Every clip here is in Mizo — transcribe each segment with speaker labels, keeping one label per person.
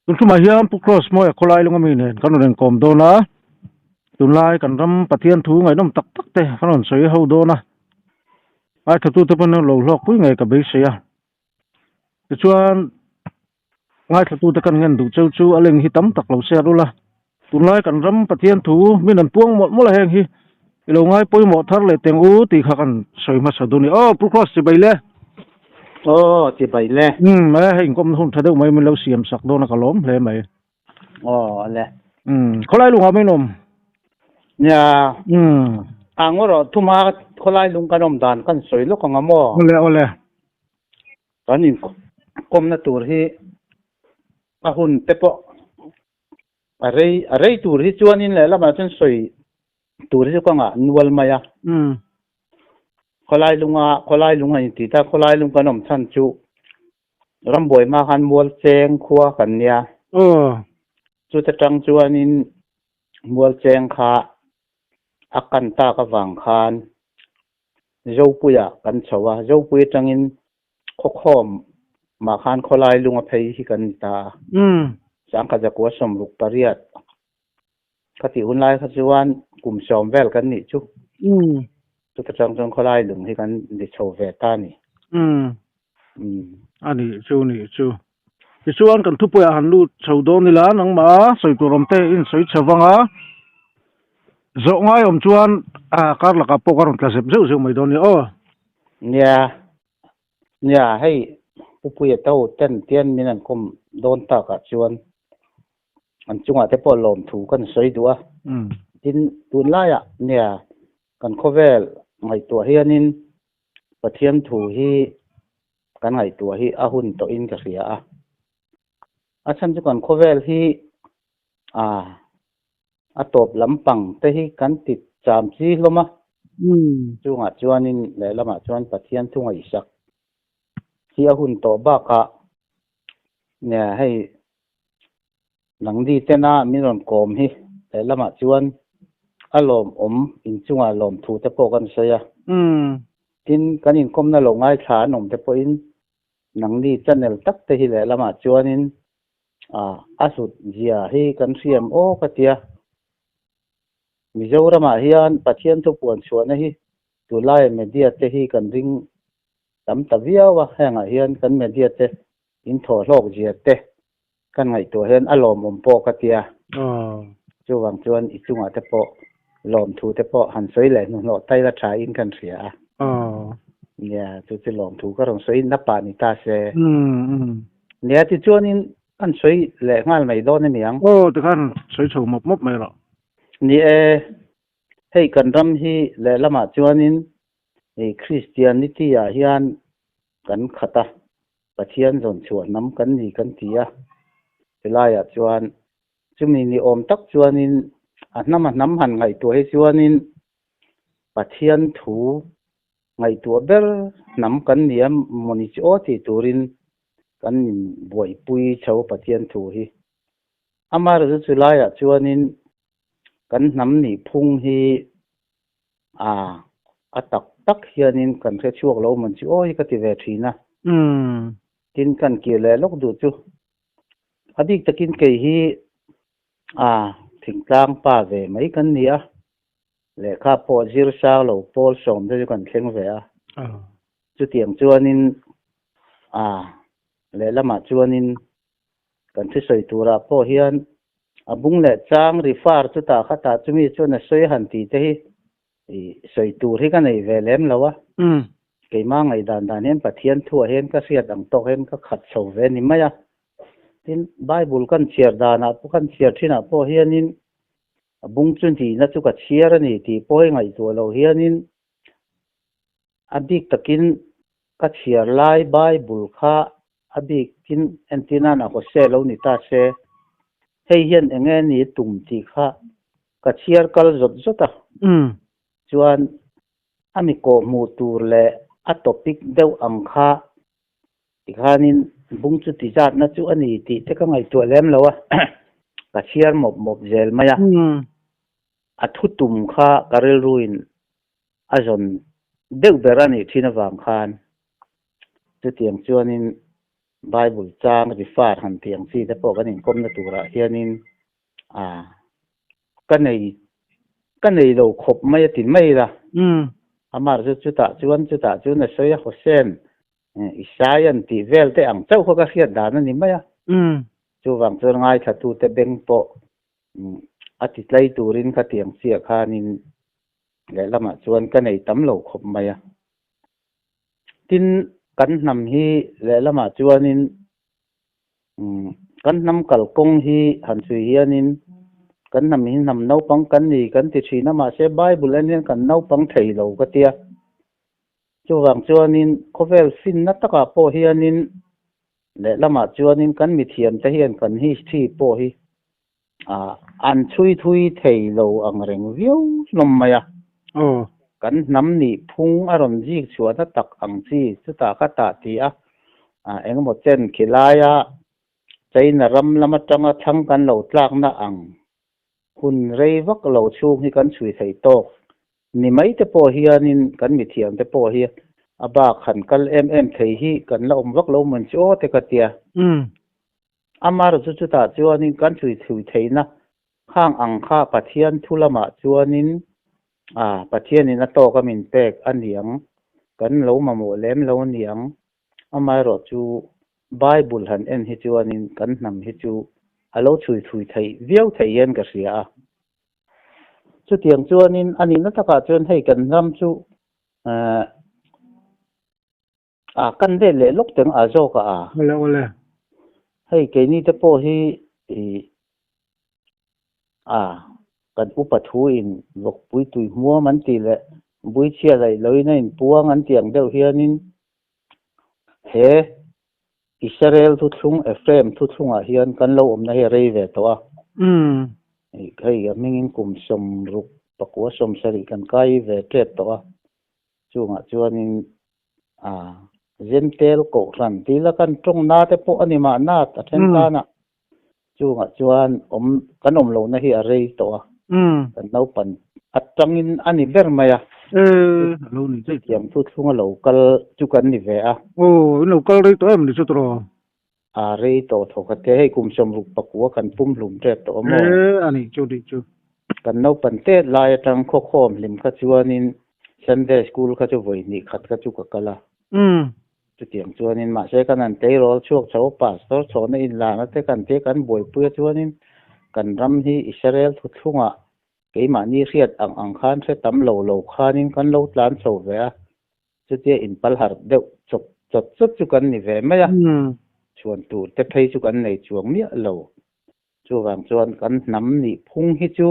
Speaker 1: Tun ṭumah hian Pu Cross Mawia khawlai lunga mi nen kan rawn inkawm dawn a, tunlai kan ram Pathian thu ngaihnawm tak tak te kan rawn sawi ho dawn a, ngaithlatute pawn lo hlawkpui ngei ka beisei a. Tichuan ngaithlatute kan ngen duh cheu chu a leng hi tam tak lo share ula, tunlai kan ram Pathian thu min an puang mawlh mawlh a heng hi i lo ngai pawimawh thar leh teng u tih kha kan sawi hmasa dun i aw Pu Cross chibai le.
Speaker 2: Aw chibai le.
Speaker 1: Umm e hei inkawmna hun tha deuh mai min lo siam sak dawn a ka lawm hle mai.
Speaker 2: Aw le.
Speaker 1: Umm khawlai lungah mai in awm.
Speaker 2: Nia. Umm. A ngaw rawh thuma khawlai lung kan awm dan kan sawi lawk ang a maw?
Speaker 1: Awle awle.
Speaker 2: Kan inkawmna tur hi a hun te pawh a rei a rei tur hi chuanin lehlamah chuan sawi tur hi chu ka ngah nual mai a. Khawlai lunga khawlai lung a inti ta khawlai lung kan awm chhan chu rambuai hma khan mual cheng khua kan nia. Chuta tang chuanin mual cheng kha a kan tak avang khan Zopuia kan chho a, Zopui atangin khawkhawm mah khan khawlai lunga phei hi kan ni ta a. Sangkhat zakua 68 ka tih hun lai kha chuan kum 10 vel kan nih chu. Chuta tang chuan khawlai lung hi kan ni chho ve ta a ni.
Speaker 1: A nih chu nih chu. Tichuan kan thupuiah han lut chho dawn ila nangmah sawi tur awm te in sawi chho vang a, zawh ngai awm chuan kar lakah pawh ka rawn tla zep zeuh zeuh mai dawn nia aw.
Speaker 2: Nia, nia hei Pupuia to ten tian min an kawm dawn takah chuan an chungah te pawh lawmthu kan sawi duh a, tin tunlaiah nia kan khawvel ngaihtuah hianin Pathian thu hi kan ngaihtuah hi a hun tawhin ka hria a. A chhan chu kan khawvel hi a a tawp lampang te hi kan ti cham chi hlawm a. Chungah chuanin lehlamah chuan Pathian thu ngaihsak hi a hun tawh bakah hei Nangni tena min rawn kawm hi lehlamah chuan a lawmawm inchungah lawmthu te pawh kan sawi a. Tin, kan inkawmna lo ngaithla an awm te pawhin nangni channel tak te hi lehlamah chuanin a hlut zia hi kan hriam aw ka tia. Mizoramah hian Pathian thupuan chhuahna hi tunlaia media te hi kan ring tam ta viau a, hengah hian kan media te in thawhhlawk zia te Kan ngaihtuah hian a lawmawm pawh ka tia. Chuvang chuan i chungah te pawh lawmthu te pawh han sawi leh hnuhnawh tai la tha in kan hria a. Nia, chu chu lawmthu ka rawn sawi na pah ni ta se. Nia, tichuanin kan sawi leh nghal mai dawn emi ang?
Speaker 1: Aw, tikhan sawi chho mawp mawp mai rawh.
Speaker 2: Ni e, hei kan ram hi lehlamah chuanin Christianity ah hian kan khat a. Pathian zawn chhuah hnam kan ni kan ti a, helaiah chuan chumi ni awm tak chuanin a hnam a hnam han ngaihtuah hi chuanin Pathian thu ngaihtuah ber hnam kan ni a mawni chu aw tih turin kan inbuaipui chho Pathian thu hi. Amaherawhchu chu laiah chuanin kan hnam nih phung hi A, a tak tak hianin kan hre chhuak lo man chu awi ka ti ve thin a. Tin kan kir leh lawk duh chu. A bik takin kei hi a thingtlang pa ve mai kan ni a, lehkha pawh zir sang lo pawl 10 te chu kan thleng ve a. Chutiang chuanin a lehlamah chuanin Kan thusawi turah pawh hian a bung leh chang ri far chutah khatah chumi chuan a sawi han tih te hi sawi tur hi ka nei ve lem lo a. Keimah ngaihdan dan hian Pathian thuah hian ka hriat ang tawk hian ka khat chho ve ni mai a. Tin, Bible kan chhiar danah pawh kan chhiar thinah pawh hianin a bung chu nihna chu ka chhiar a ni tih pawh hi ngaihtuah loh hianin A bik takin ka chhiar lai Bible kha a bikin entir nan a Hosea lo ni ta se, hei hian eng nge ni tum tih kha ka chhiar kal zawt zawt a. Chuan a mi kawhhmuh tur leh a topic deuh ang kha tikhanin bung chu ti zatna chu a ni tih te ka ngaihtuah lem lo a, ka chhiar mawp mawp zel mai a. A thu tum kha ka rilruin a zawn deuh ber a nih thin avang khan chutiang chuanin Bible chang refer han tih ang chi te pawh kan inkawmna turah hianin a ka nei ka nei lo khawp mai a ti mai la. Amah chu chutah chuan chutah chuan a sawi a Hossein Isaiah tih vel te ang chauh kha ka hriat dan a ni mai a. Chuvang chuan ngaithlatute beng pawh a ti tlai turin khatiang chiah khanin lehlamah chuan ka nei tam lo khawp mai a. Tin, kan hnam hi lehlamah chuanin kan hnam kalkawng hi han chhui hianin kan hnam hi hnam naupang kan ni kan ti thin a, mahse Bible en hian kan naupang thei lo ka tia. Chuvang chuanin khawvel finna takah pawh hianin lehlamah chuanin kan mithiamte hian kan history pawh hi an chhui thui thei lo ang reng viau hlawm mai a. Kan hnam nih phung a rawn zik chhuahna tak ang chi chutah ka tah ti a, engemaw chen khi laia China ram lam atanga thlang kan lo tlakna ang hun rei vak lo chhung hi kan chhui thei tawk ni mai te pawh hianin kan mithiam te pawh hi a bak han kal em em thei hi kan la awm vak lo mawn chu aw te ka tia. Amaherawh chu chutah chuanin kan chhui thui theihna khang ang kha Pathian thu lamah chuanin a Pathianin a tawk a min pek a niang, kan lo mamawh lem lo a niang. Amaherawh chu Bible han en hi chuanin kan hnam hi chu a lo chhui thui theih viau theih hian ka hria a. Chutiang chuanin a nihna takah chuan hei kan ram chu a kan vel leh lawk teng a zawk a a.
Speaker 1: Awle awle.
Speaker 2: Hei keini te pawh hi a kan upa thu in vawkpui tui hmuam an tih leh buichhia laih loin a inpuang an tih ang deuh hianin he Israel thuthlung Ephraim thuthlungah hian kan lo awmna hi a rei ve tawh a. Hei a hmingin kum 60 pakua 70 kan kai ve tep tawh a. Chungah chuanin a Zentel Kohhran tih la kan tawng na te pawh a ni mahna a then tan a. Chungah chuan awm kan awm lohna hi a rei tawh a. Kan naupan atangin a ni ber mai a. Chutiang thuthlung a lo kal chu kan ni ve a.
Speaker 1: Aw, in lo kal rei tawh em ni chu tawh?
Speaker 2: A rei tawh thawk a te, hei kum 64 kan pum hlum tep tawh a maw?
Speaker 1: E, a nih chu, nih chu.
Speaker 2: Kan naupan tet lai atang khawkhawm hlim kha chuanin Sunday school kha chu vawi hnih khat kha chu ka kal a. Chutiang chuanin mahse kan han tleirawl chhuak chho a, pastor chhawhna inlana te kan tia kan buaipui a chuanin kan ram hi Israel thuthlungah keimahni hriat ang ang khan hre tam lo lo khanin kan lo tlan chho ve a. Chutia inpal harh deuh chawp chawt chawt chu kan ni ve mai a, chhuan tur te phei chu kan nei chuang miah lo. Chuvang chuan kan hnam nih phung hi chu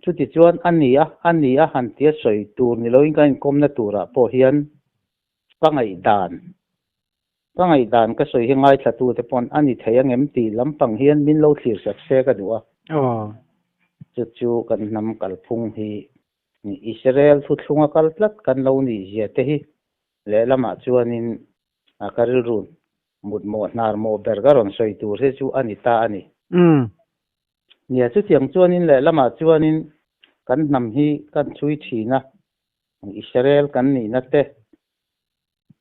Speaker 2: chuti chuan a ni a, a ni a han tia sawi tur ni loin kan inkawmna turah pawh hian ka ngaihdan, ka ngaihdan ka sawi hi ngaithlatute pawn a ni thei angem tih lampang hian min lo thlir sak se ka duh a. Chu chu kan hnam kalphung hi Israel thuthlunga kal tlat kan lo nih zia te hi lehlamah chuanin ka rilru mutmawh hnar mawh ber ka rawn sawi tur hi chu a ni ta a ni. Nia, chutiang chuanin lehlamah chuanin kan hnam hi kan chhui thin a, Israel kan nihna te,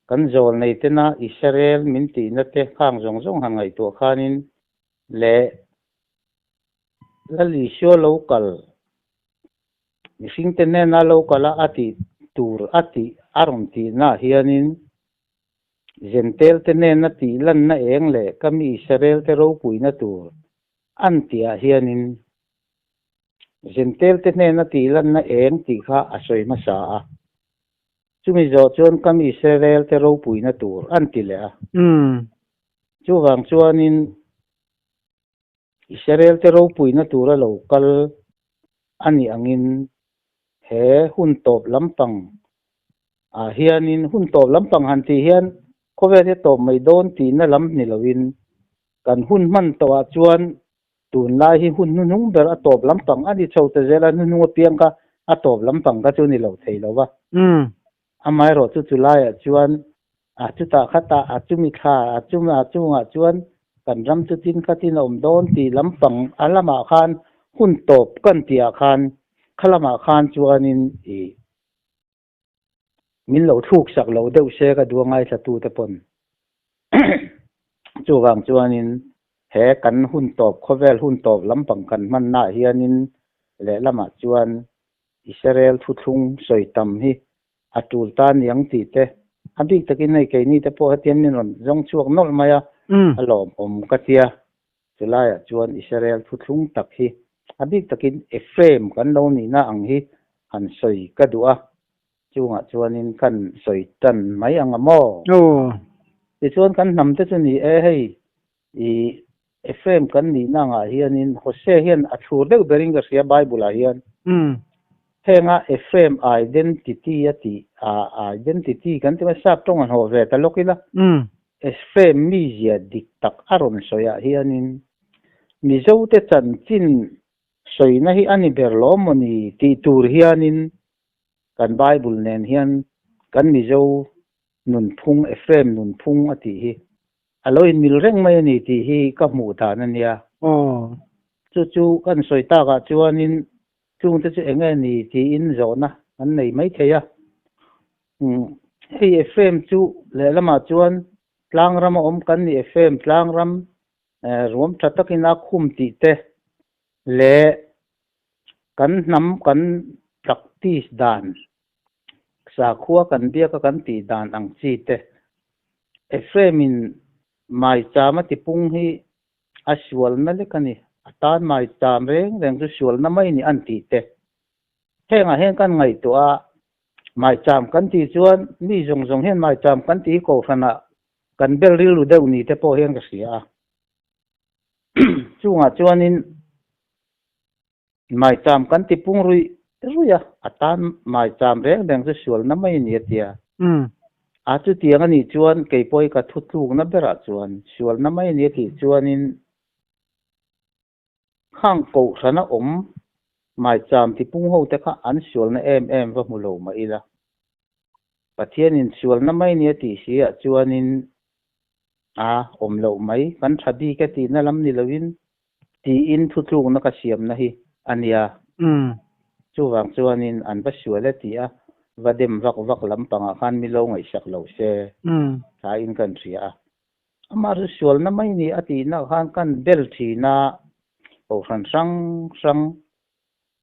Speaker 2: kan zawl nei tena Israel min tihna te khang zawng zawng han ngaihtuah khanin leh Lal Isua lo kal Mihringte nena lo kal a a tih tur a tih a rawn tihnaah hianin Zentelte nena tih lanna eng leh ka mi Israelte ropuina tur an tihah hianin Zentelte hnena tih lanna eng tih kha a sawi hmasa a. Chumi zawh chuan ka mi Israelte ropuina tur an ti leh a. Chuvang chuanin Israelte ropuina tura lo kal a nih angin he hun tawp lampang ah hianin hun tawp lampang han tih hian khawvel hi a tawp mai dawn tihna lam ni loin kan hun hman tawhah chuan tunlai hi hun hnuhnung ber a tawp lampang a ni chho ta zel a, hnuhnung apiang kha a tawp lampang kha chu ni lo thei lo va. Amaherawh chu chulaiah chuan a chutah khatah a chumi thla a chumi a chungah chuan kan ram chu tin khatin a awm dawn tih lampang a lamah khan Hun tawp kan tih ah khan khalamah khan chuanin i min lo thluk sak lo deuh se ka duh a ngaithla te pawn. Chuvang chuanin he kan hun tawp khawvel hun tawp lampang kan hmanna ah hianin lehlamah chuan Israel thuthlung sawi tam hi a tul ta niang tih te a bik takin hei keini te pawh hetiang min rawn zawng chhuak nawlh mai a, a lawmawm ka tia. Chulaiah chuan Israel thuthlung tak hi a bik takin Ephraim kan lo nihna ang hi han sawi ka duh a, chungah chuanin kan sawi tan mai ang a maw? Tichuan kan hnam te chu ni e, hei i Ephraim kan nihna angah hianin Hosea hian a thlur deuh berin ka hria Bible-ah hian. Henga Ephraim identity a tih a identity kan ti mai sap tawng an hawh ve ta lawk ila. Ephraim mizia dik tak a rawn sawiah hianin Mizote chanchin sawina hi a ni ber lawm maw ni tih tur hianin kan Bible nen hian kan Mizo nunphung Ephraim nunphung a tih hi a lo inmil reng mai a ni tih hi ka hmuh dan a nia. Chu chu kan sawi takah chuanin chungte chu eng nge ni tiin zawhna an nei mai thei a. Hei Ephraim chu lehlamah chuan tlangram a awm kan ni Ephraim tlangram ruam tha takin a khum tih te leh kan hnam kan practice dan sakhua kan biaka kan tih dan ang chi te Ephraim in maicham a tipung hi a sualna lek a ni. A tan maicham reng reng chu sualna mai ni an tih te. Hengah hian kan ngaihtuah a, maicham kan tih chuan mi zawng zawng hian maicham kan tih hi kohhranah kan bel rilru deuh ni te pawh hian ka hria a. Chungah chuanin maicham kan ti pung ruih ruih a, a tan maicham reng reng chu sualna mai a ni a tia. A chutiang a nih chuan kei pawh hi ka thutlukna berah chuan sualna mai a ni a tih chuanin Khang kohhrana awm maicham tipung ho te kha an sualna em em va hmu lo mah ila. Pathianin sualna mai nia tih si ah chuanin a awm loh mai, kan tha bik e tihna lam ni loin tiin thutlukna ka siamna hi a nia. Chuvang chuanin an va sual e tih a va dem vak vak lampangah khan mi lo ngaihsak lo se thain kan hria a. Amah chu sualna mai ni a tihna khan kan bel thin a, kohhran hrang hrang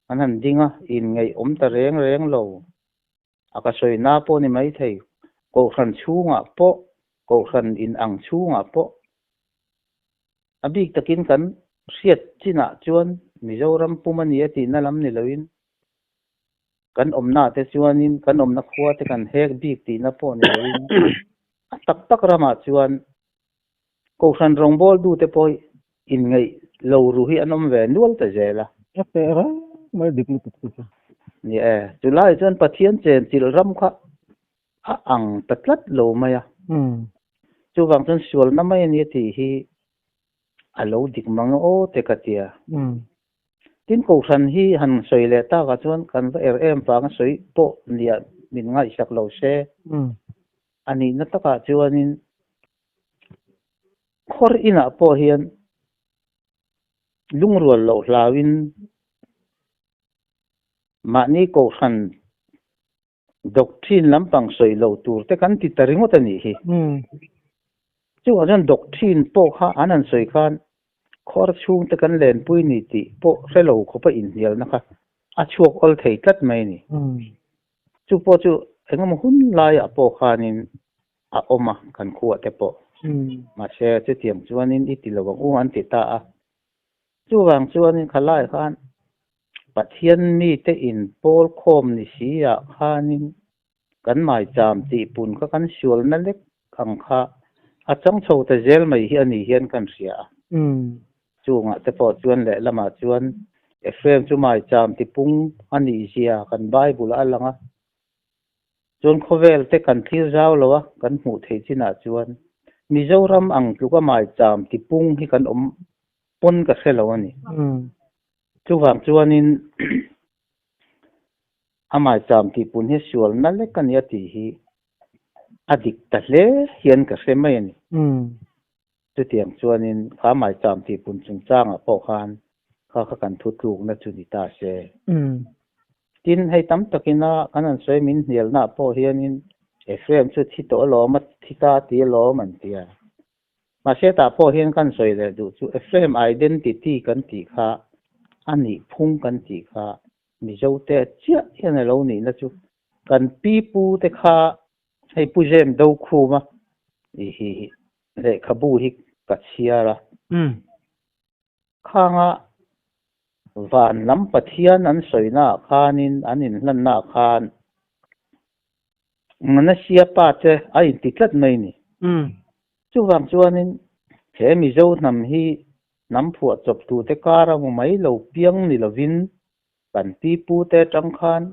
Speaker 2: an han ding a, inngeih awm ta reng reng lo. A ka sawina pawh ni maithei, kohhran chhungah pawh, kohhran inang chhungah pawh a bik takin kan hriat chinah chuan Mizoram pum a ni a tihna lam ni loin Kan awmna te chuanin kan awmna khua te kan hek bik tihna pawh ni loin a tak tak ramah chuan Kohhran rawngbâwl dute pawh inngeih lo ru hi an awm ve nual ta zel a.
Speaker 1: A teh reng mai dik lutuk chu chu.
Speaker 2: Ni e, chulaiah chuan Pathian chenchilh ram kha a ang ta tlat lo mai a. Chuvang chuan sualna mai a nia tih hi a lo dik mang aw te ka tia. Tin Kohhran hi han sawi leh takah chuan kan va er em vanga sawi pawh nia min ngaihsak lo se. A nihna takah chuanin khawr inah pawh hian lungrual loh hlauin mahni Kohhran Doctrine lampang sawi lo tur te kan ti ta ringawt a nih hi. Chuvang chuan doctrine pawh kha an han sawi khan khawr chhung te kan lenpui ni tih pawh hre lo khawpa inhnialna kha a chhuak awl thei tlat mai a ni. Chu pawh chu engemaw hun laiah pawh khanin a awm a kan khuah te pawh. Mahse chutiang chuanin i ti lo ang u an ti ta a. Chuvang chuanin khalai khan Pathian mite in pawl khawm ni si ah khanin kan maicham tih pun kha kan sualna lek ang kha a chang chho ta zel mai hi a ni hian kan hria a. Chungah te pawh chuan lehlamah chuan Ephraim chu maicham tipung a nih zia kan Bible ah a lang a. Chuan khawvel te kan thlir zau lo a, kan hmuh theih chinah chuan Mizoram ang tluka maicham tipung hi kan awm pawn ka hre lo a ni. Chuvang chuanin a maicham tihpun hi sualna lek a ni a tih hi a dik ta hle hian ka hre mai a ni. Chutiang chuanin kha maicham tihpun chungchangah pawh khan Kha kha kan thutlukna chu ni ta se. Tin, hei tam takina kan han sawi min hnialnaah pawh hianin Ephraim chu thi tawh alawm a thi ta ti alawm an ti a. Mahse tah pawh hian kan sawi leh duh chu Ephraim identity kan tih kha a nih phung kan tih kha Mizote chiah hian a lo nihna chu kan pi pu te kha hei Pu Zem Dokhuma lehkhabu hi ka chhiar a. Khanga van lam Pathian an sawinaah khanin an inhlannaah khan Manasia pa te a inti tlat mai ni. Chuvang chuanin he Mizo hnam hi hnam phuah chawp tute kara mu mai lo piang ni lovin kan pi pu te atang khan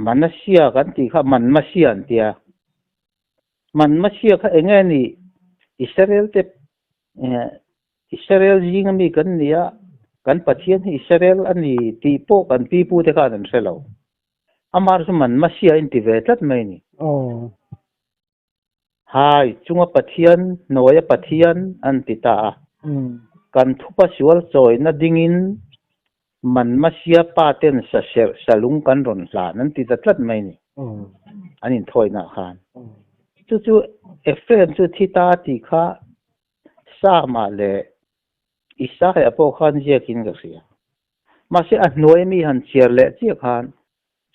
Speaker 2: Manasia kan tih kha Manmasia an tia. Manmasia kha eng nge ni Israel te Israel zinga mi kan ni a, kan Pathian hi Israel a ni tih pawh kan pi pu te khan an hre lo. Amah chu man Masia a inti ve tlat mai a ni. Hai, chunga Pathian, hnuaia Pathian an ti ta a. Kan thupa sual chawina dingin man Masia pa ten sa serh sa lung kan rawn hlan an ti ta tlat mai a ni. An inthawihnaah khan. Chu chu Ephraim chu thi ta tih kha Sama leh Isaiah pawh khan ziakin ka hria. Mahse a hnuai mi han chhiar leh chiah khan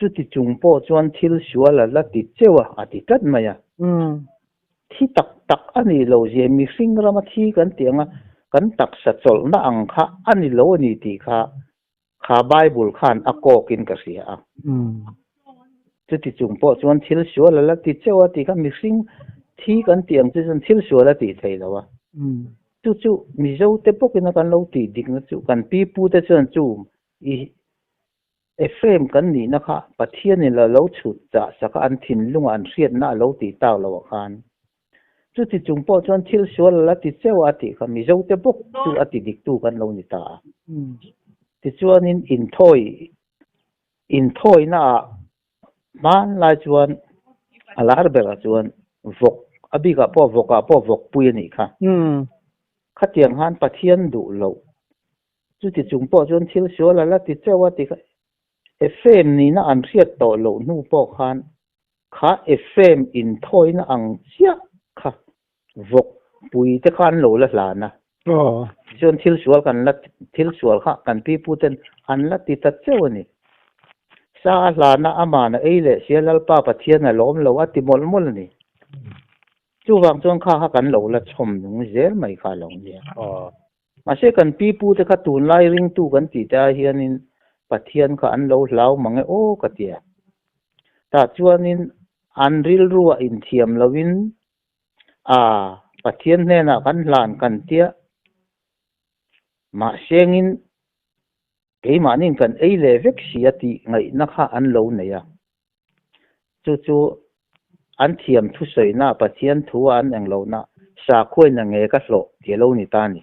Speaker 2: chuti chung pawh chuan thil sual a la ti cheu a, a ti tlat mai a. Thi tak tak a nih lo zia mihring rama thi kan tih anga kan taksa chawlhna ang kha a ni lo a ni tih kha kha Bible khan a kawkin ka hria a. Chuti chung pawh chuan thil sual a la ti cheu a tih kha mihring thi kan tih ang chu chuan thil sual a tih thei lo a. Chu chu Mizo te bawkin a kan lo tih dikna chu kan pi pu te chuan chu i Ephraim kan nihna kha Pathianin a lo chhut chah sak a an thinlungah an hriatna a lo tih tak loh ah khan chuti chung pawh chuan thil sual a la ti cheu a tih kha Mizo te bawk chu a ti diktu kan lo ni ta a. Tichuanin inthawi Inthawinaah hmanlai chuan a lar berah chuan vawk, a bikah pawh vawkah pawh vawkpui a nih kha. Khatiang khan Pathian duh loh. Chuti chung pawh chuan thil sual a la ti chauh a ti kha. Ephraim nihna an hriat tawh loh hnu pawh khan kha Ephraim inthawina ang chiah kha Vawkpui te kha an lo la hlan a. Tichuan thil sual kan la thil sual kha kan pipu ten an la ti ta cheu a ni. Sa a hlan a, aman a ei leh sia Lalpa Pathian a lawm lo a ti mawlh mawlh a ni. Chuvang chuan kha kha kan lo la chhawm nung zel mai kha a lo nia. Mahse kan pipu te kha tunlai ringtu kan tih te ai hianin Pathian kha an lo hlau mang e aw ka tia. Tah chuanin an rilruah inthiam loin A, Pathian hnenah kan hlan kan tia, mahsengin keimahniin kan ei leh vek si a tih ngaihna kha an lo nei a. Chu chu an thiam thusawina Pathian thu a an eng lohna sakhuaina nge ka hlawh tih a lo ni ta a ni.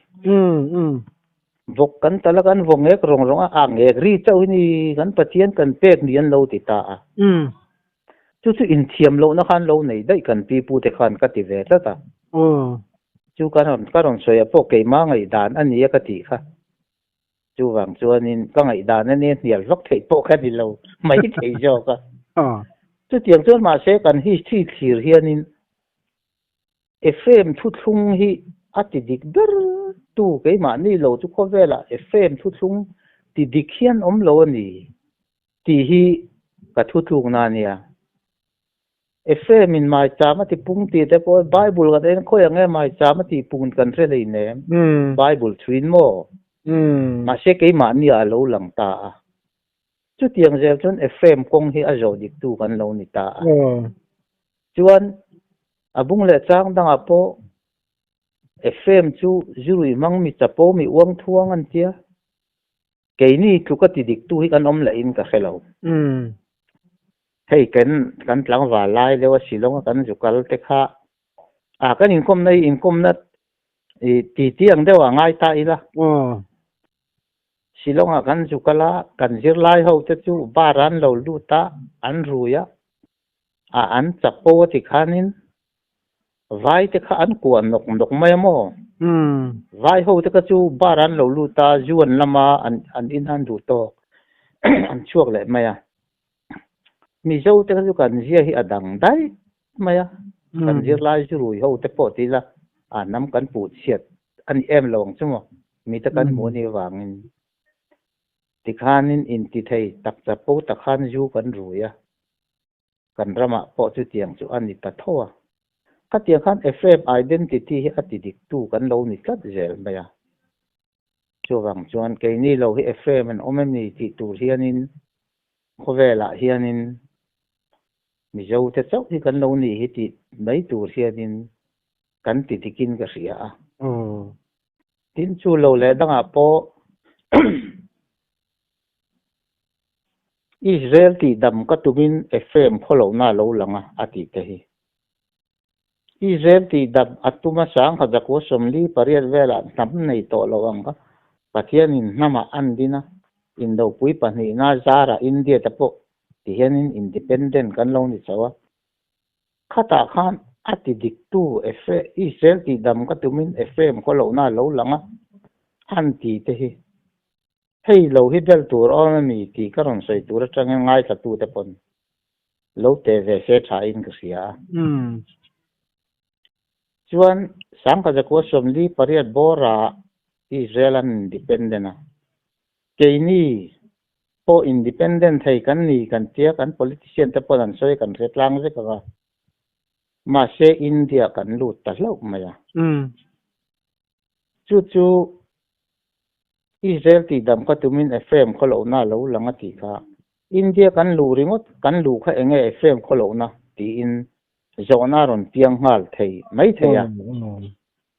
Speaker 2: Vawk kan tal a, kan vaw ngek rawng rawng a, a ngek ri chauh hi ni kan Pathian kan pek ni an lo ti ta a. Chu chu inthiam lohna khan lo nei daih kan pi pu te khan ka ti ve tlat a. Chu ka rawn ka rawn sawi ah pawh keimah ngaihdan a nia ka tih kha. Chuvang chuanin ka ngaihdan a nia hnial vak theih pawh ka ni lo mai thei zawk a. Chutiang chuan mahse kan history thlir hianin Ephraim thuthlung hi a ti dik ber tu keimahni lo chu khawvelah Ephraim thuthlung ti dik hian awm lo a ni. Tih hi ka thu tlukna a nia. Ephraim in maicham a ti pung tih te pawh Bible kan en khawi ang e maicham a tih pung kan hre hlei nem. Bible thuin maw? Mahse keimahni ah a lo lang ta a. Chutiang zel chuan Ephraim kawng hi a zawh diktu kan lo ni ta a. Chuan a bung leh chang dangah pawh Ephraim chu zurui hmang mi chapo mi uang thuang an tia. Keini tluk a ti diktu hi kan awm leh in ka hre lo. Hei kan kan tlangval lai deuh a Shillong a kan zu kal te kha a kan inkawmna hi inkawmna i ti ti ang deuh ah ngai ta ila. Shillong ah kan zu kal a, kan zirlai ho te chu bar ah an lo lut a, an rui a, a an chapo a ti khanin vai te kha an kuah nawk nawk mai a maw? Vai ho te kha chu bar an lo lut a, zu an lam a, an an in an duh tawk an chhuak leh mai a. Mizo te kha chu kan zia hi a dang daih mai a, kan zirlai zu rui ho te pawh ti ila a hnam kan puh chhiat a ni em lo ang chu maw, mi te kan hmuh anih avangin tikhanin intithei tak chapo tak khan zu kan rui a. Kan ramah pawh chutiang chu a ni ta tho a. Khatiang khan Ephraim identity hi a ti diktu kan lo ni tlat zel mai a. Chuvang chuan keini lo hi Ephraim an awm em ni tih tur hianin khawvelah hianin Mizote chauh hi kan lo nih hi tih mai tur hianin kan ti dikin ka hria a. Tin chu lo leh dangah pawh Israel tih dam ka tumin Ephraim khawlohna a lo lang a, a tih te hi. Israel tih dam a tuma sangha zakua 48 velah hnam nei tawh lo ang kha Pathianin hnamah an din a, indopui pahnihna zarah India te pawh ti hianin independent kan lo ni chauh a. Khatah khan a ti diktu Israel tih dam ka tumin Ephraim khawlohna a lo lang a, an ti te hi. Hei lo hi bel tur awm a mi tih ka rawn sawi tur atangin ngaithlatute pawn lo teh ve se tha in ka hria a. Chuan Sangkazakua 48 bawra Israel an independent a, keini pawh independent thei kan ni kan tia kan politician te pawn an sawi kan hre tlang vek ang a, mahse India kan lut ta hlauh mai a. Chu chu Israel tih dam kha tumin Ephraim khawlohna a lo lang a tih kha. India kan luh ringawt kan luh kha enge Ephraim khawlohna tiin zawhna a rawn piang nghal thei mai thei a.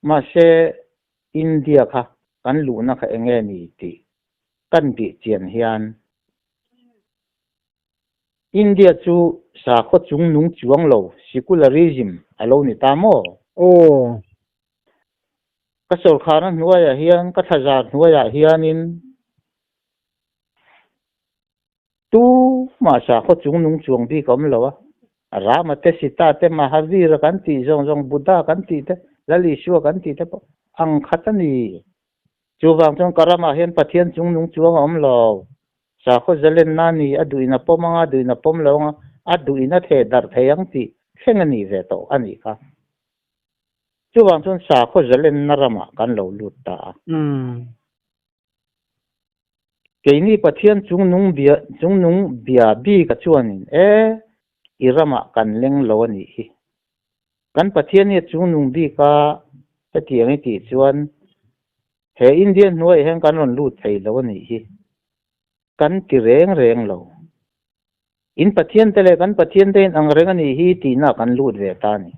Speaker 2: Mahse India kha kan luhna kha enge ni tih kan bih chian hian India chu sakhaw chung nung chuang lo secularism a lo ni ta maw?
Speaker 1: Aw.
Speaker 2: Ka sawrkharna hnuaiah hian, ka thlazar hnuaiah hianin tumah sakhaw chung nung chuang bik a awm lo a. Rama te, Sita te, Mahavira kan tih zawng zawng, Buddha kan tih te, Lal Isua kan tih te pawh ang khat a ni. Chuvang chuan ka ramah hian Pathian chung nung chuang a awm lo. Sakhaw zalenna a ni, a duhin a pawm ang a, a duhin a pawm lo ang a, a duhin a theh darh thei ang tih thleng a nih ve tawh a nih kha. Chuvang chuan sakhaw zalenna ramah kan lo lut ta a. Keini Pathian chungnung bia chungnung bia bika chuanin e, i ramah kan leng lo a nih hi. Kan Pathian hi a chungnung bika hetiang i tih chuan he India hnuaiah hian kan rawn lut thei lo a nih hi. Kan ti reng reng lo. In Pathian te leh kan Pathian te in ang reng a nih hi tihna kan lut ve ta a ni.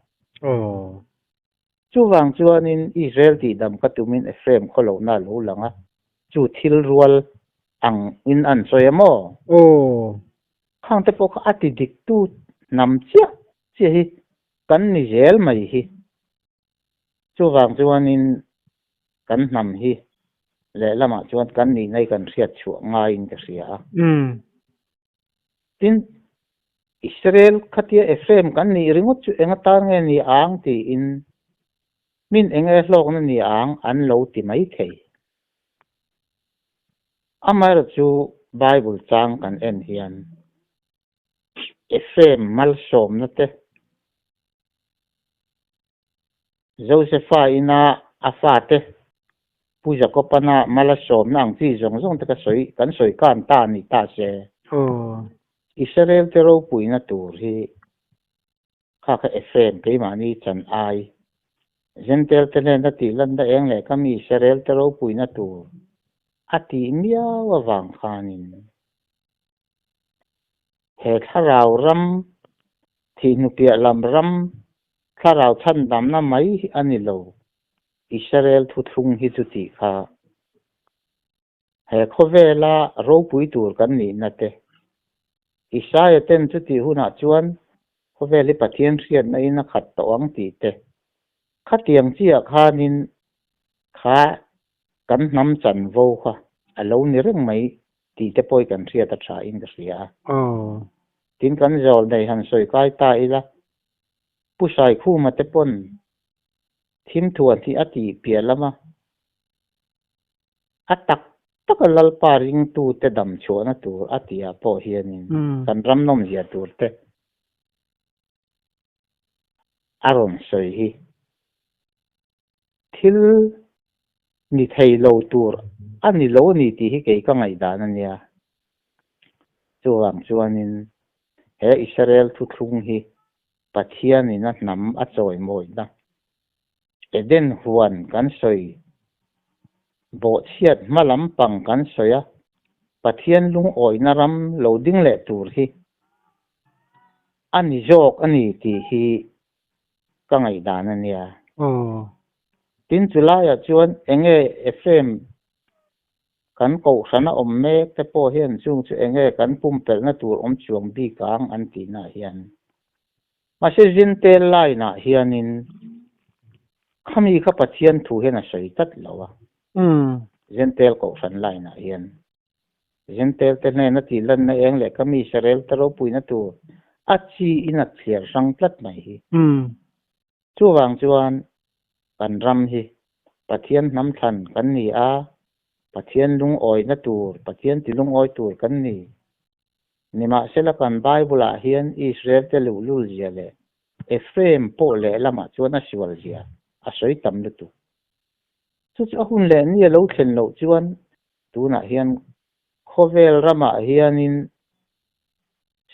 Speaker 2: Chuvang chuanin Israel tihdam ka tumin Ephraim khawlohna a lo lang a, chu thil rual ang in an sawi a maw? Khang te pawh kha a ti diktu hnam chiah chiah hi kan ni zel mai hi. Chuvang chuanin kan hnam hi lehlamah chuan kan nihna hi kan hriat chhuah ngaiin ka hria a. Tin, Israel khatia Ephraim kan nih ringawt chu eng atan nge ni ang tiin min eng nge hlawkna ni ang an lo ti mai thei. Amaherawhchu Bible chang kan en hian Ephraim malsawmna te, Josefa ina a fate Pu Jakobana mal a sawmna ang chi zawng zawng te ka sawi kan sawi kan ta a ni ta se. Israel te ropuina tur hi kha kha Ephraim keimahni chan ai Gentail te hnena tih lanna eng leh ka mi Israel te ropuina tur a tih miau avang khanin He thlarau ram, thihnupiah lam ram, thlarau chhandamna mai hi a ni lo, Israel thuthlung hi chu tih kha. He khawvela ropui tur kan nihna te, Isaia ten chutih hunah chuan khawvel hi Pathian hriatna in a khat tawh ang tih te, khatiang chiah khanin kha kan hnam chanvo kha a lo ni reng mai tih te pawh hi kan hriat a tha in ka hria a. Tin kan zawl nei han sawi kai ta ila, Pu Saikhuma te pawn Thim thuan hi a tih piah lama a tak taka Lalpa ringtute dam chhuahna tur a tihah pawh hianin kan ram nawmzia tur te a rawn sawi hi. Thil ni thei lo tur a ni lo a ni tih hi kei ka ngaihdan a nia. Chuvang chuanin he Israel thuthlung hi Pathianin a hnam a chawimawina Eden huan kan sawi, bawhchhiat hma lampang kan sawi a, Pathian lungawina ram lo ding leh tur hi a ni zawk a ni tih hi ka ngaihdan a nia. Tin, chulaiah chuan enge Ephraim kan kohhrana awm mek te pawh hian chung chu enge kan pumpelhna tur awm chuang bik ang an tihnaah hian mahse Zintel line-ah hianin khami kha Pathian thu hian a sawi tlat lo a, Zintel kohhran line-ah hian. Zintel te hnena tih lanna eng leh ka mi Israel te ropuina tur a chi in a thliar hrang tlat mai hi. Chuvang chuan kan ram hi Pathian hnam thlan kan ni a, Pathian lungawina tur, Pathian ti lungawi tur kan ni. Nimahsela kan Bible-ah hian Israel te luhlul zia leh Ephraim pawh lehlamah chuan a sual zia a sawi tam lutuk. Chu chu a hun leh ni a lo thlen loh chuan Tunah hian khawvel ramah hianin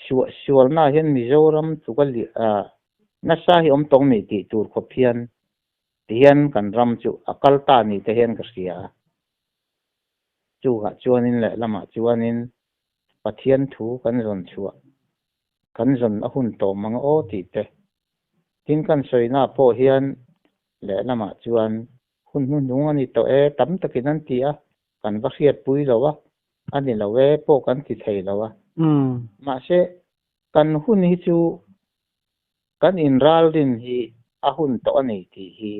Speaker 2: suahsualnaah hian Mizoram tluka nasa hi awm tawng mi tih tur khawp hian tihian kan ram chu a kal ta ni te hian ka hria a. Chungah chuanin lehlamah chuanin Pathian thu kan zawn chhuah kan zawn a hun tawh mang aw tih te. Tin kan sawina pawh hian lehlamah chuan Hun hnuhnung a ni tawh e, tam takin an ti a, kan va hriatpui lo a, a ni lo e pawh kan ti thei lo a. Mahse, kan hun hi chu kan inralrin hi a hun tawh a ni tih hi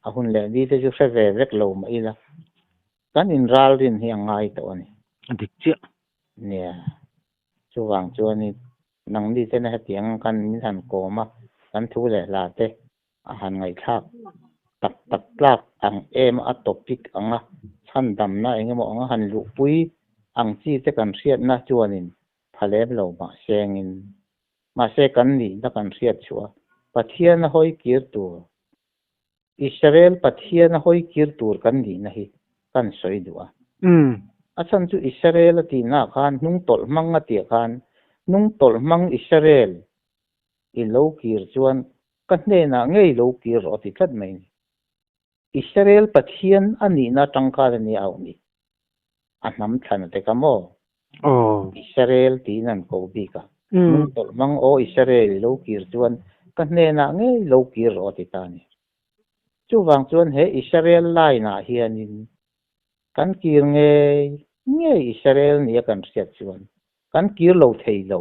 Speaker 2: a hun leh ni te chu hre ve vek lo mah ila, kan inralrin hi a ngai tawh a ni.
Speaker 1: A dik chiah.
Speaker 2: Nia, chuvang chuanin nangni tena hetiang kan min han kawm a, kan thu leh hla te A han ngaihthlak tak tak tlak ang em a topic anga chhandamna engemaw anga han luhpui ang chi te kan hriatna chuanin pha lem lo mahsengin mahse kan nihna kan hriat chhuah a Pathian a hawi kir tur Israel Pathian a hawi kir tur kan nihna hi kan sawi duh a. A chhan chu Israel a tihnaah khan hnungtawlh hmang a tih khan hnungtawlh hmang Israel i lo kir chuan ka hnenah ngei lo kir rawh a ti tlat mai ni. Israel Pathian a nihna atang khan a ni auh ni. A hnam thlan a tek a maw? Israel tiin an ko bik a. Hnungtawlh hmang aw Israel i lo kir chuan ka hnenah ngei lo kir rawh a ti ta a ni. Chuvang chuan he Israel line ah hianin kan kir ngei ngei Israel nia kan hriat chuan kan kir lo thei lo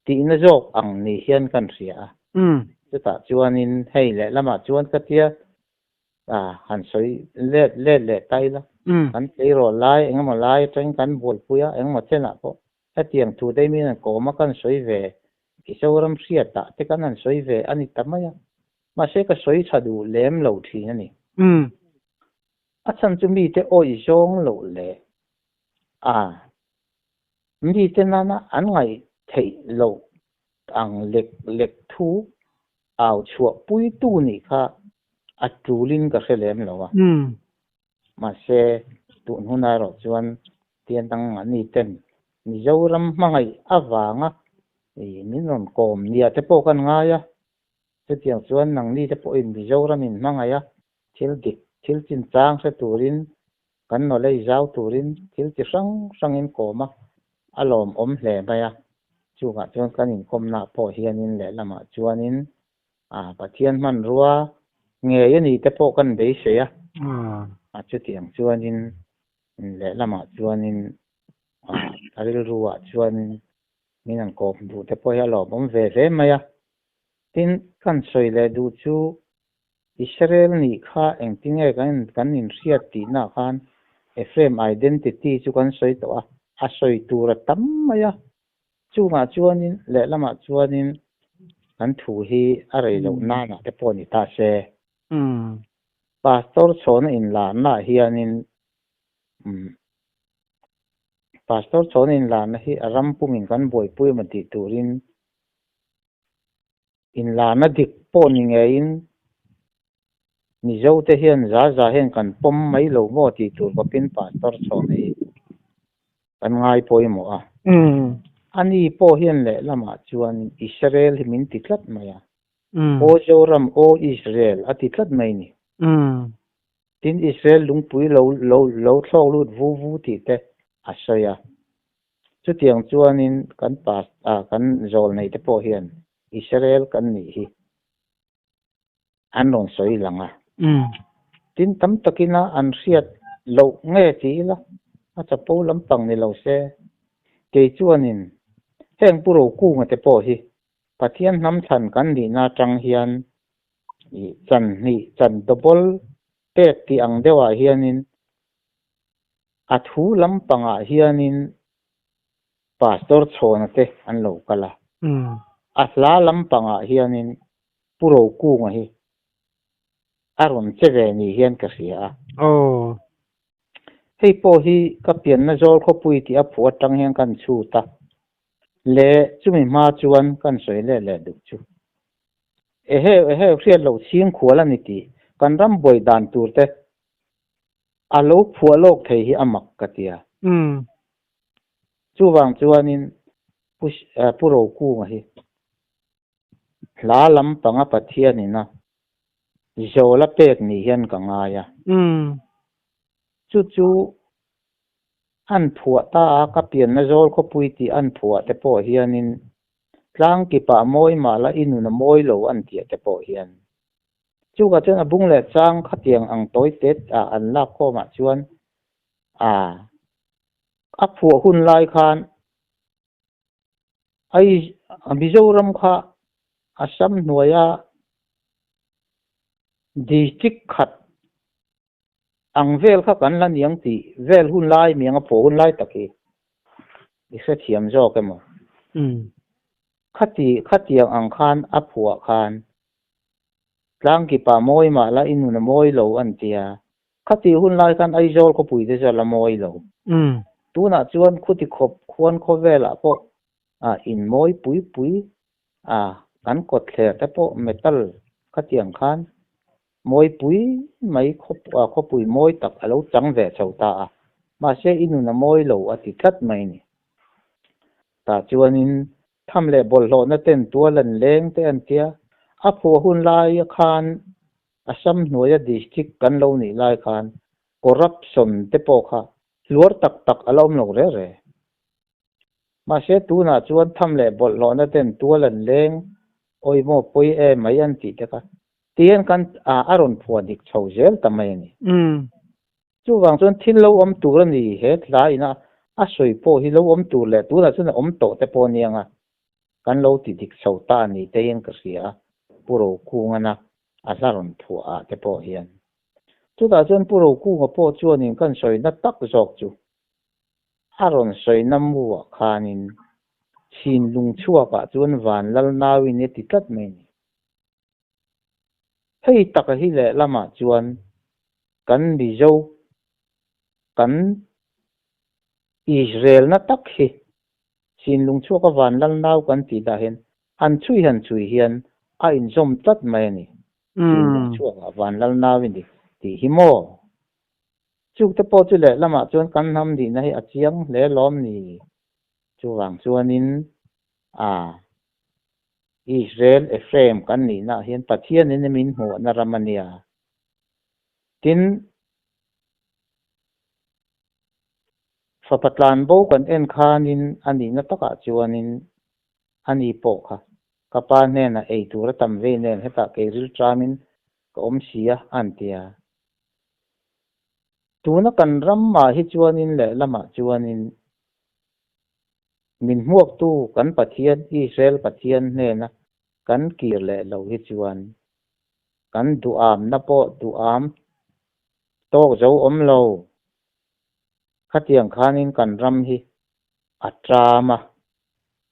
Speaker 2: tihna zawk ang ni hian kan hria a. Chutah chuanin hei lehlamah chuan ka tia han sawi let let leh ta ila, kan tleirawl lai engemaw lai atangin kan buaipui a, engemaw chenah pawh hetiang thu te min han kawm a kan sawi ve, Mizoram hriatah te kan han sawi ve a ni ta mai a, mahse ka sawi tha duh lem lo thin a ni. A chhan chu mite awih zawng loh leh a. Mite nana an ngaih theih loh ang lek lek thu au chhuah puitu nih kha a tulin ka hre lem lo a. Mahse, tun hunah erawh chuan tian dang mahni ten Mizoram hmangaih avanga min rawn kawm nia te pawh kan ngai a. Chutiang chuan nangni te pawhin Mizoram in hmangaih a, thil dik, thil chinchang hre turin Kan knowledge zau turin thil chi hrang hrangin kawm a, a lawmawm hle mai a. Chungah chuan kan inkawmnaah pawh hianin lehlamah chuanin Pathian hmanrua ngei a ni te pawh kan beisei a. Chutiang chuanin lehlamah chuanin a rilruah chuanin min han kawm duh te pawh hi a lawmawm ve hle mai a. Tin, kan sawi leh duh chu Israel nih kha engtinge kan inhriat tihna khan Ephraim identity chu kan sawi tawh a, a sawi tur a tam mai a. Chungah chuanin lehlamah chuanin kan thu hi a rei loh nanah te pawh ni ta se. Pastor chhawna inlarna ah hianin umm Pastor chhawna inlarna hi a ram pumin kan buaipui emaw tih turin inlarna dik pawh ni ngeiin Mizo te hian za za hian kan pawm mai lo maw tih tur khawpin Pastor chhawna hi kan ngai pawimawh a. Ani pawh hian lehlamah chuan Israel hi min ti tlat mai a. Aw Zoram, aw Israel a ti tlat mai ni. Tin, Israel lungpui lo lo lo thlawk lut vu vu tih te a sawi a. Chutiang chuanin kan pas ah kan zawl nei te pawh hian Israel kan nih hi an rawn sawi lang a. Tin, tam takina an hriat loh nge ti ila a chapo lampang ni lo se. Kei chuanin heng Pu Rokunga te pawh hi Pathian hnam thlan kan nihna atang hian ih chan hnih chan double pek tih ang deuhah hianin a thu lampangah hianin Pastor Chhawna te an lo kal a, a hla lampangah hianin Pu Rokunga hi a rawn che ve ni hian ka hria a. Hei pawh hi ka pianna zawl khawpui tih a phuh atang hian kan chhut a. Le chumi hma chuan kan sawi leh leh duh chu. Eheu eheu hriat loh chhing khual a ni tih kan ram buai dan tur te a lo phuah lawk thei hi a mak ka ti a. Chuvang chuanin Pu Pu Rokunga hi hla lampanga Pathianin a zawl a pek ni hian ka ngai a. Chu chu An phuah ta a, ka pianna zawl khawpui tih an phuah te pawh hianin tlang kipah mawi mah la i nun a mawi lo an tih te pawh hian. Chukah chuan a bung leh chang khatiang ang tawi tet ah an lak khawmah chuan a a phuah hun lai khan ai Mizoram kha Assam hnuaia district khat Ang vel kha kan la niang tih vel hun lai miang a phuah hun lai tak hi i hrethiam zawk emaw? Khati khatiang ang khan a phuah khan tlangkipah mawi mah la i nun a mawi lo an tia. Khati hun lai khan Aizawl khawpui te chu a la mawi lo. Tunah chuan khuti khawp khuan khawvelah pawh a inmawi pui pui a, kan kawtthler te pawh metal khatiang khan Mawipui mai khawpui mawi tak a lo chang ve chho ta a, mahse i nun a mawi lo a ti tlat mai ni. Tah chuanin tham leh bawlhhlawhna ten tual an leng te an tia, a phuah hun lai khan Assam hnuaia district kan lo nih lai khan corruption te pawh kha hluar tak tak a la awm lo re re. Mahse tunah chuan tham leh bawlhhlawhna ten tual an leng awimaw pawi e mai an tih te kha tihian kan a rawn phuah dik chho zel ta mai a ni. Chuvang chuan thil lo awm tur a ni he tlaiin a a sawi pawh hi lo awm tur leh tunah chuan a awm tawh te pawh aniang a, kan lo ti dik chho ta a ni te hian ka hria a, Pu Rokunga a hla rawn phuah ah te pawh hian. Chutah chuan Pu Rokunga pawh chuanin kan sawina tak zawk chu A rawn sawi na muah khanin chhinlung chhuakah chuan van lal nauin i ti tlat mai a ni. Hei taka hi lehlamah chuan kan Mizo, kan Israelna tak hi chhinlung chhuaka van lal nau kan tih dah hian han chhui han chhui hian a inzawm tlat mai a ni. Chhinlung chhuakah van lal nauin i tih hi maw? Chukte pawh chu lehlamah chuan kan hnam nihna hi a chiang hle lawm ni? Chuvang chuanin a Israel Ephraim kan nihnaah hian Pathianin min hmuhna ram a nia. Tin, fapa tlanbo kan en khanin a nihna takah chuanin a ni pawh kha ka pa hnenah ei tur a tam vei nen hetah kei rilṭamin ka awm si a, a an ti a. Tuna kan ramah hi chuanin lehlamah chuanin min hmuaktu kan Pathian Israel Pathian hnena kan kir leh lo hi chuan kan duhamna pawh duham tawk zo awm lo. Khatiang khanin kan ram hi a ṭam a,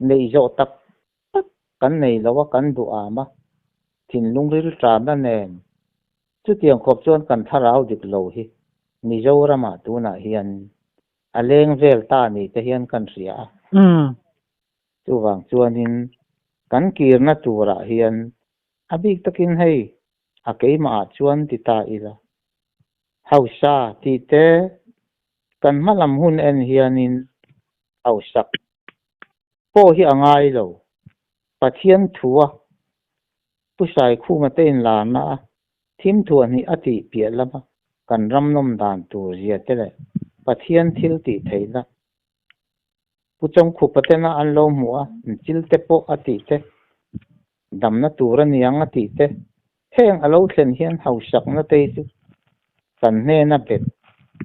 Speaker 2: neih zawh tak tak kan nei lo a, kan duham a, thinlung rilṭamna nen. Chutiang khawp chuan kan thlarau dik lo hi Mizoramah tunah hian a leng vel ta ni te hian kan hria a. Chuvang chuanin kan kirna turah hian a bik takin hei a keimahah chuan ti ta ila. Hausa tih te kan hma lam hun en hianin hausak pawh hi a ngai lo. Pathian thua Pu Saikhuma te inlarna a thim thuah hnih a tih piah lama kan ram nawm dan tur zia te leh Pathian thil tih theihna Pu Chawngkhupa tena an lo hmuh a, chil te pawh a tih te, damna tur a niang a tih te, heng a lo thlen hian hausakna te hi chu kan hnena bet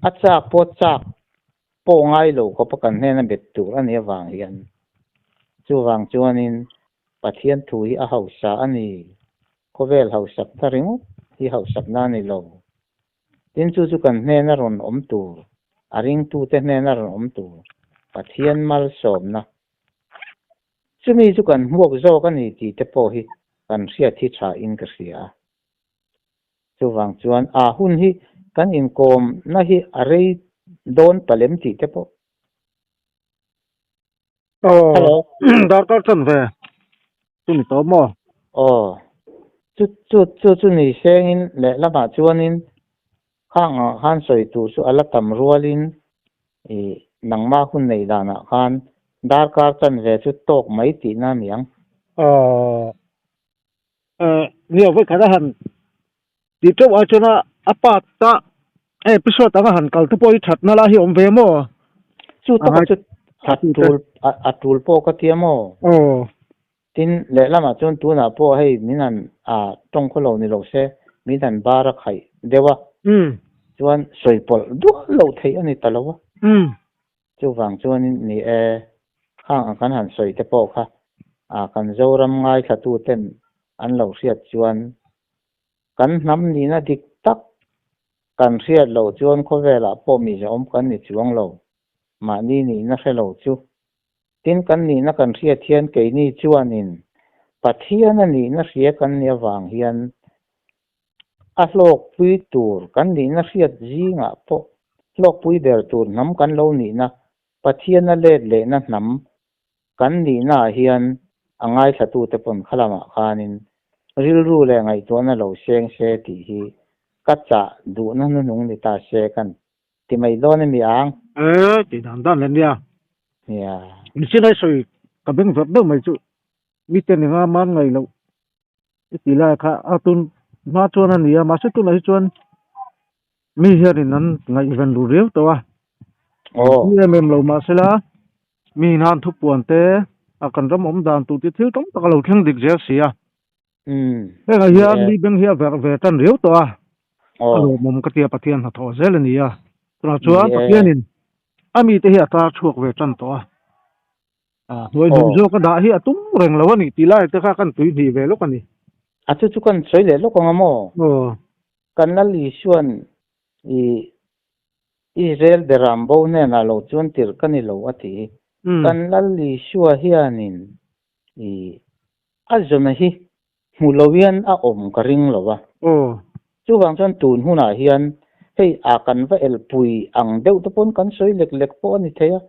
Speaker 2: a chak pawh chak pawh ngai lo khawpa kan hnena bet tur a nih avang hian chuvang chuanin Pathian thu hi a hausa a ni. Khawvel hausakna ringawt hi hausakna a ni lo. Tin chu chu kan hnena rawn awm tur, a ringtute hnena rawn awm tur Pathian malsawmna. Chumi chu kan hmuak zawk a ni tih te pawh hi kan hriat hi tha in ka hria a. Chuvang chuan a hun hi kan inkawmna hi a rei dawn palem tih te pawh.
Speaker 1: Aw,
Speaker 2: Hello.
Speaker 1: Darkar chan ve. Chu ni tawh maw?
Speaker 2: Aw. Chu chu chu chu ni sengin lehlamah chuanin khang ah khan sawi tur chu a la tam rualin ih nangma hun neih danah khan darkar chan ve chu tawk mai tihna a ni ang.
Speaker 1: Aw. Eh, nia vawi khat a han tih teuh ai chuan a part a episode anga han kal te pawh hi thatna lai hi a awm ve maw?
Speaker 2: Chu taka chu a tul a tul pawh ka tia maw?
Speaker 1: Aw.
Speaker 2: Tin, lehlamah chuan tunah pawh hei min han a tawng khaw lo ni lo se min han bar a khaih deuh a, chuan sawi pawlh duah loh theih a ni ta lo a. Chuvang chuanin ni e, khang ang kan han sawi te pawh kha a kan Zoram ngaithlatu ten an lo hriat chuan kan hnam nihna dik tak kan hriat loh chuan khawvelah pawh mi zahawm kan ni chuang lo, mahni nihna hre lo chu. Tin kan nihna kan hriat hian keini chuanin Pathiana nihna hria kan nih avang hian A hlawkpui tur kan nihna hriat zingah pawh hlawkpui ber tur hnam kan lo nihna, Pathiana let lehna hnam kan nihnaah hian a ngaithlatute pawn khalamah khanin rilru leh ngaihtuahna lo seng se tih hi ka chah duhna hnuhnung ni ta se kan ti mai dawn emi ang?
Speaker 1: E, tih dan dan le nia.
Speaker 2: Nia.
Speaker 1: Mihring ai sawi ka beng vek deuh mai chu mite ni nga man ngaih loh. I ti lai kha a tun hma chuan a ni a mahse tunah hi chuan mi hianin an ngaihven ru riau tawh a
Speaker 2: Aw.
Speaker 1: Em em lo mahsela mi hian thupuan te a kan ram awm dan tur te thil tam tak a lo thleng dik zel si a hengah hian mi beng hi a verh ve tan riau tawh a a lawmawm ka tia Pathian hnathawh zel a ni a tunah chuan Pathianin a mite hi a tar chhuak ve tan tawh a. A hnuai hnung zawk a dah hi a tum reng lo a ni tih lai te kha kan tui hnih ve lawk a ni.
Speaker 2: A chu chu kan sawi leh lawk ang a maw?
Speaker 1: Aw.
Speaker 2: Kan Lal Isua'n i Israel beram bo hnenah lo chuan tirh ka ni lo a ti hi. Kan Lal Isua hianin i a zawna hi hmu lo hian a awm ka ring lo a.
Speaker 1: Aw.
Speaker 2: Chuvang chuan tun hunah hian hei a kan va elpui ang deuh te pawn kan sawi lek lek pawh a ni thei a.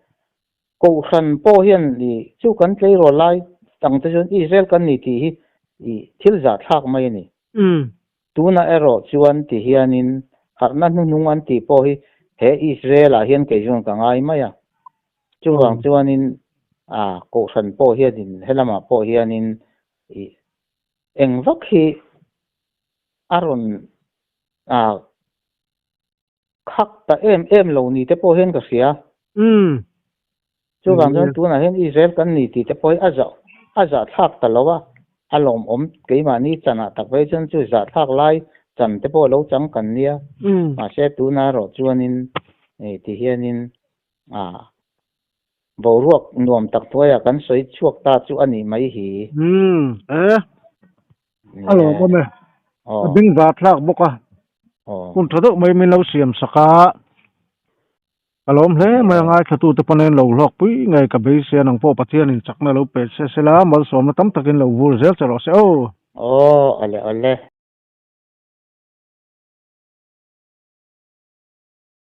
Speaker 2: Kohhran pawh hian i chu kan tleirawl lai dang te chuan Israel kan ni tih hi i thil zahthlak mai a ni. Tunah erawh chuan ti hianin harhna hnuhnung an tih pawh hi he Israel ah hian kei chuan ka ngai mai a. Chuvang chuanin a kohhran pawh hianin helamah pawh hianin i eng vak hi a rawn a Khak ta em em lo ni te pawh hian ka hria. Chuvang chuan tunah hian Israel kan ni tih te pawh hi a zah a zahthlak ta lo a, a lawmawm keimahni chanah tak phei chuan chu zahthlak lai chan te pawh lo chang kan nia. Mahse tunah erawh chuanin ti hianin ah boruak nuam tak hnuaiah kan sawi chhuak ta chu a nih mai hi.
Speaker 1: A lawmawm e. A beng var thlak bawk a. Hun tha deuh mai min lo siam sak a. Ka lawm hle mai a ngaithla tute pawn in lo hlawk pui ngei ka beisei a nang pawh Pathian in chakna lo pe che sela malsawmna tam takin lo vur zel che rawh se aw.
Speaker 2: Aw awle awle.